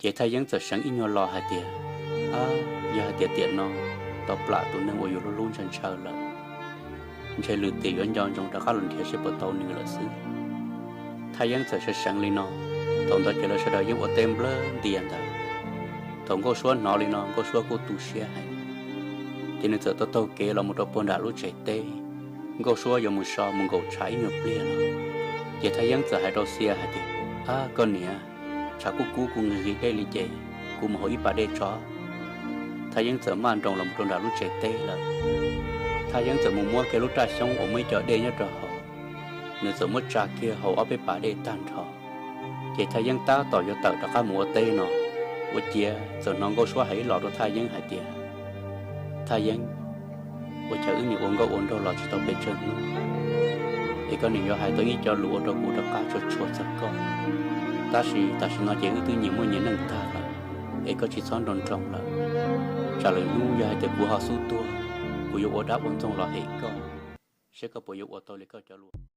Ces Thaj Yeeb txawm seev ib nyuag los hais tias, Ab, yog hais tias tiam no tau plam tus neeg uas yus hlub hlub ntshaw ntshaw lawm, ntshe lwm tiam yuav nco ntsoov rov qab los nrhiav seb puas tau nws lawm xwb. Thaj Yeeb txawm seev seev li no, thaum ntawd ces lawv sawv daws yeej ua teb nplawg ntias ntawd. Thaum Nkauj Suab hnov li no Nkauj Suab kuj tu siab heev, ces nws txawm taug taug kev los mus rau puag nram lub tsev teb. Nkauj Suab yuav mus so mus nkaum tshav ib nyuag pliag no, ces Thaj Yeeb txawm hais rau Xia hais tias, Ab, koj niam, tshav kub kub kuv nqhis nqhis dej li ces kuv mus haus ib pas dej tso. Thaj Yeeb txawm maj nroos los mus rau nram lub tsev teb lawm. Thaj Yeeb txawm mus muab kiag lub raj xyoob uas muaj ib co dej nyob rau hauv, nws txawm muab tsa kiag haus ob peb pas dej tag nrho. Ces Thaj Yeeb tab tom yuav tawm rov qab mus ua teb no, ua ciav txawm hnov Nkauj Suab hais ib los rau Thaj Yeeb hais tias, Thaj Yeeb, ua cas wb niam ua nkauj ua nraug los tsis tau pes tsawg hnub, es koj niam yuav hais tau ib co lus ua rau kuv rov qab tshua tshua txog koj. Tab sis tam sim no ces wb twb nyias muaj nyias neej tag lawm, es koj tsis txhob nroo nroo lawm. Tsam lwm hnub yog hais tias kuv ho xub tuag, kuv yuav ua dab ua ntxoog los hem koj, seb koj puas yuav ua tau li koj cov lus.